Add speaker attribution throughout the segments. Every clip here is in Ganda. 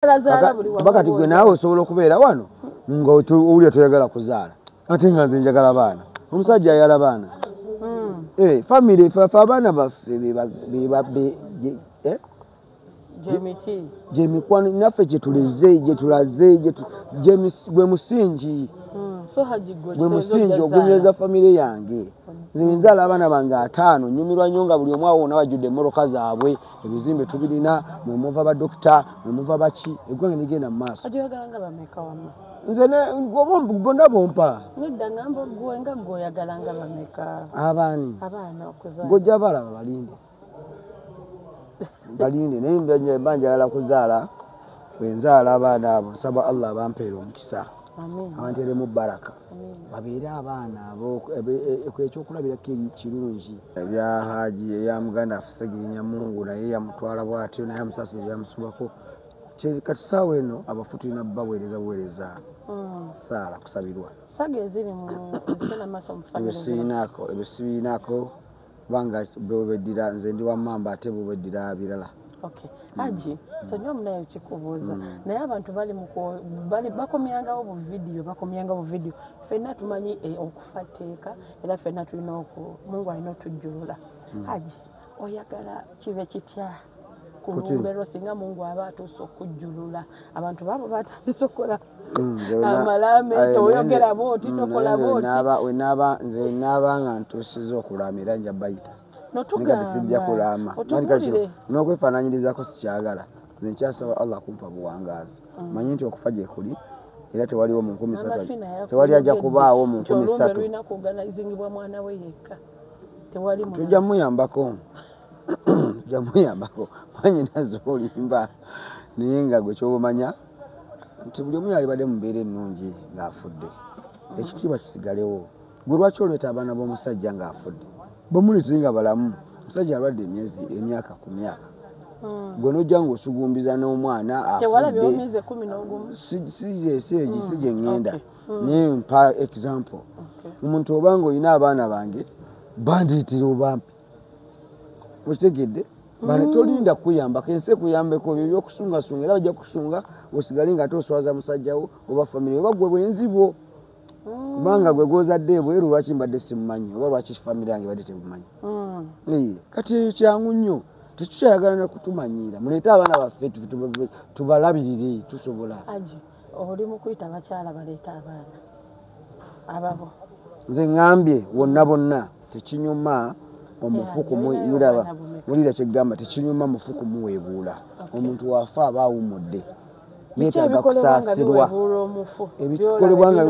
Speaker 1: Kuba kati gwe naawe osobola okubeera wano nga owulira toyagala kuzaala, ate nga nze njagala baana. Omusajja ayala baana. Famire fe abaana baffe gyemikwano naffe gyetuleze gyetulaze gwe musingi. Gwe musingi ogunyweza famire yange. Nze nzaala abaana bange 5, nnyumirwa nnyo nga buli omu awo wonna bajjudde emmotoka zaabwe, ebizimbe tubirina, mwe muva badokita, mwe muva baki, eggwanga ligenda mu maaso. Nze bonna bompa. Abaani? Gojja balaba balinde. Balinde naye mba njagala kuzaala, bwe nzaala abaana abo nsaba Allah abampeere omukisa. Abanteremu baraka. Babeere abaana abo ekyokulabirako kirungi. Ebya Haji eya muganda waffe Ssegirinya Mungu naye yamutwala bw'atyo naye amusaasira ebyamusobako. Kati ssaawa eno abafu tulina baweereza buweereza ssaala kusabirwa. Ebyo sibiinaako kubanga beddira nze ndi wa mmamba ate bo beddira birala.
Speaker 2: Okay. Haji, so nyo mnayo kikubuuza. Naye abantu bali bakomyangawo bu video, Ffenna tumanyi okufa tteeka era ffenna tulina Mungu alina otujjulula. Haji, oyagala kibe kitya ku lumbe lwo singa Mungu aba atuuse okujjulula? Abantu baabo batandise okukola amalaame, toyogera bw'oti, tokola bw'oti.
Speaker 1: Nze wenaaba nga ntuusizza okulaama era nja bayita. Kati sijja kulaama. N'okwefaanaanyirizaako sikyagala. Nze nkyasaba Allah kumpa buwangaazi. Manyi nti okufa gye kuli era tewaliwo mu 3000. Tewali ajja kubaawo mu 3000.
Speaker 2: Olulina kuorganizingibwa mwana we yekka.
Speaker 1: Tujja muyambako. Tujja muyambako. Mwannyinaze olimba. Naye nga gwe ky'obamanya nti buli omu yalibadde mu mbeera ennungi ng'afudde. Ekitiibwa kisigalewo. Gwe lwaki oleeta abaana b'omusajja ng'afudde? Bwemuleetera nga balamu, omusajja alwadde emyezi emyaka ku myaka. Gwe n'ojja ng'osugumbiza n'omwana afudde. Si gye ŋŋenda. Naye mpa example. Omuntu oba ng'olina abaana bange bandiitira obampi. Okitegedde? Tolinda kuyambako, ensi ekuyambeko ebyo ebyokusungasunga era bajja kusunga osigale nga ate oswaza musajja wo oba famire oba gwe bwenzi bwo. Kubanga gwe gw'ozadde ebweru lwaki mbadde simumanyi oba lwaki famire yange ebadde tebumanyi. Kati ekyo kyangu nnyo, tetukyayagala na kutumanyiira. Muleete abaana baffe tubalabirire tusobola.
Speaker 2: Haji, oli mu kuyita abakyala baleete abaana ababo.
Speaker 1: Nze ŋŋambye wonna bonna tekinyuma omufu kumulaba. Mulira kyegamba tekinyuma mufu kumuweebuula. Omuntu waafa aba awummudde. Yeetaaga kusaasirwa. Ebikolebwa nga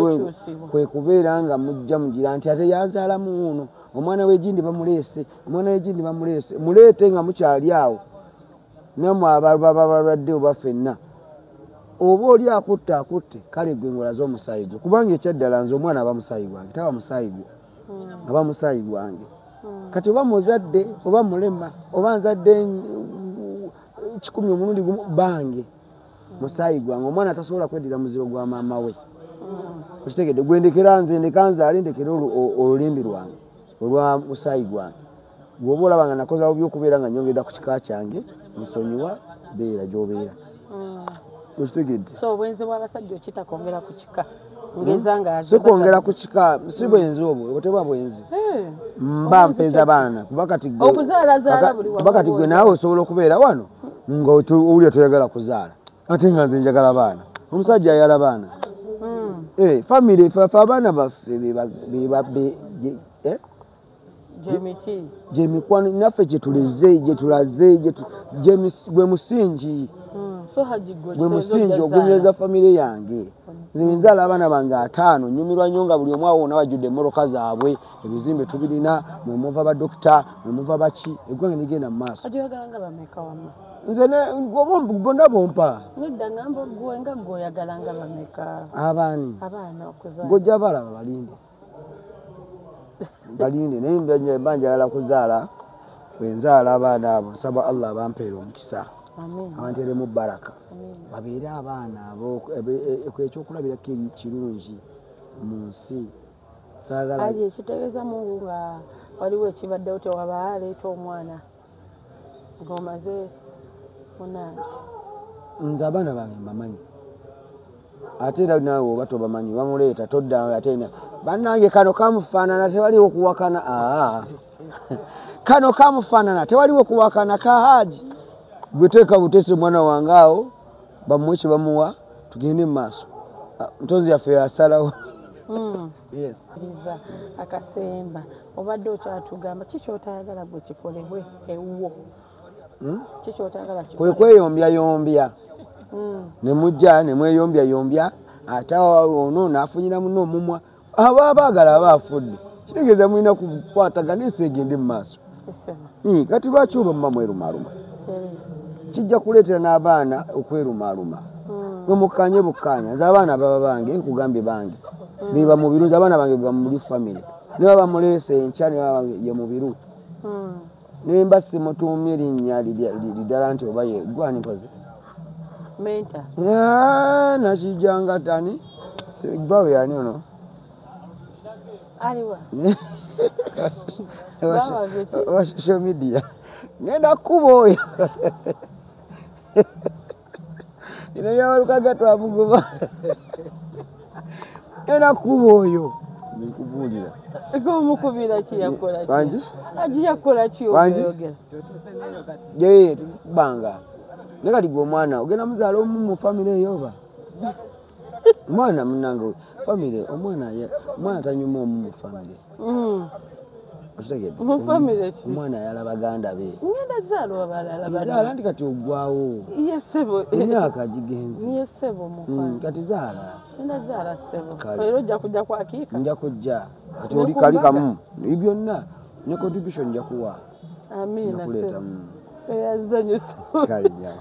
Speaker 1: kwe kubeera nga mujja mugira nti ate yanzaalamu wuuno, omwana w'egindi bamuleese, omwana w'egindi bamuleese. Muleete nga mukyali awo. Nammwe abalwadde oba ffenna. Oba oli akutte akutte, kale gwe ng'olaze omusaayi gwo. Kubanga ekyaddala nze omwana aba musaayi gwange, taba musaayi gwo. Aba musaayi gwange. Kati oba muzadde, oba mulema, oba nzadde 1,000 omulundi gumu bange. Musaayi gwange, omwana tasobola kweddira muziro gwa maama we. Okitegedde? Gwe ndekera nze, ndeka nzaale, ndekere olulimi lwange olwa musaayi gwange. Bw'oba olaba nga nakoze bubi okubeera nga nnyongera ku kika kyange, nsonyiwa, beera gy'obeera. Okitegedde?
Speaker 2: So obwenzi bw'abasajja okita kwongera ku kika.
Speaker 1: Si kwongera ku kika, si bwenzi obwo, obwo teba bwenzi. Mba mpeeza baana, kuba kati gwe naawe osobola okubeera wano nga owulira toyagala kuzaala. Ate nga nze njagala baana. Omusajja ayala baana. Famire fe abaana baffe gyemikwano naffe gyetuleze gyetulaze gwe musingi. Gwe musingi ogunyweza famire yange. Nze nzaala abaana bange 5, nnyumirwa nnyo nga buli omu awo wonna bajjudde emmotoka zaabwe, ebizimbe tubirina, mwe muva badokita, mwe muva baki, eggwanga ligenda mu maaso. Nze bonna bompa. Abaani? Gojja balaba balinde. Balinde naye mba njagala kuzaala, bwe nzaala abaana abo nsaba Allah abampeere omukisa. Abanteremu baraka. Babeere abaana abo ekyokulabirako kirungi mu nsi.
Speaker 2: Haji, ekitegeeza Mungu nga waliwo ekibaddewo tewaba aleeta omwana ng'omaze munange.
Speaker 1: Nze abaana bange mbamanyi, ate era naawe oba tobamanyi bamuleeta todda ate bannange kano kamufaanana tewaliwo kuwakana. Kano kamufaanana tewaliwo kuwakana ka Haji. Gwe teeka butese mwana wange awo bamuwe kye bamuwa tugende mu maaso. Ntozi yaffe yasalawo. Yes.
Speaker 2: Akasemba obadde okyatugamba ki ky'otayagala gwe kikolebwe ewuwo? Ki ky'otayagala
Speaker 1: kikolebwe? Kwe kweyombyayombya. Ne mujja ne mweyombyayombya ate ono n'afunyira munno omumwa. Aba baagala aba afudde. Kitegeeza mulina kukwatagana ensi egende mu maaso. Kati lwaki oba muba mwerumaaluma? Kijja kuleetera n'abaana okwerumaaluma. Mwe mukkanye bukkaanya. Nze abaana baba bange, nkugambye bange. Beba mubiru, nze abaana bange beba muli family. Ne baba muleese enkya ne baba ye mubiru. Ne mba simutuumye linnya lidala nti oba ye gwani mpozi?
Speaker 2: Menta.
Speaker 1: Nakijjanga tani? Bawe yani ono?
Speaker 2: Aliwa.
Speaker 1: Wa social media. Ngenda kuba oyo. Ino byabalukaga twamugoba. Ngenda kuba oyo. Nkubuulira.
Speaker 2: Omukubira ki yakola ki?
Speaker 1: Wangi?
Speaker 2: Aji yakola ki oyogera?
Speaker 1: Ye banga. Naye kati gwe omwana ogenda muzaala omu mu famire eyo oba? Omwana munnange famire omwana tanyuma omu mu famire. Okitegedde?
Speaker 2: Mu famire ki?
Speaker 1: Omwana ayala baganda be.
Speaker 2: Ngenda zaala abalala.
Speaker 1: Zaala nti kati oggwawo.
Speaker 2: Ye ssebo.
Speaker 1: Emyaka gigenze.
Speaker 2: Ye ssebo mukwano.
Speaker 1: Kati zaala.
Speaker 2: Ngenda zaala ssebo. Era ojja kujja kwakiika?
Speaker 1: Nja kujja. Kati oli kali kamu. Byonna ne contribution nja kuwa.
Speaker 2: Amiina ssebo. Eyazanyusa.
Speaker 1: Kale jja.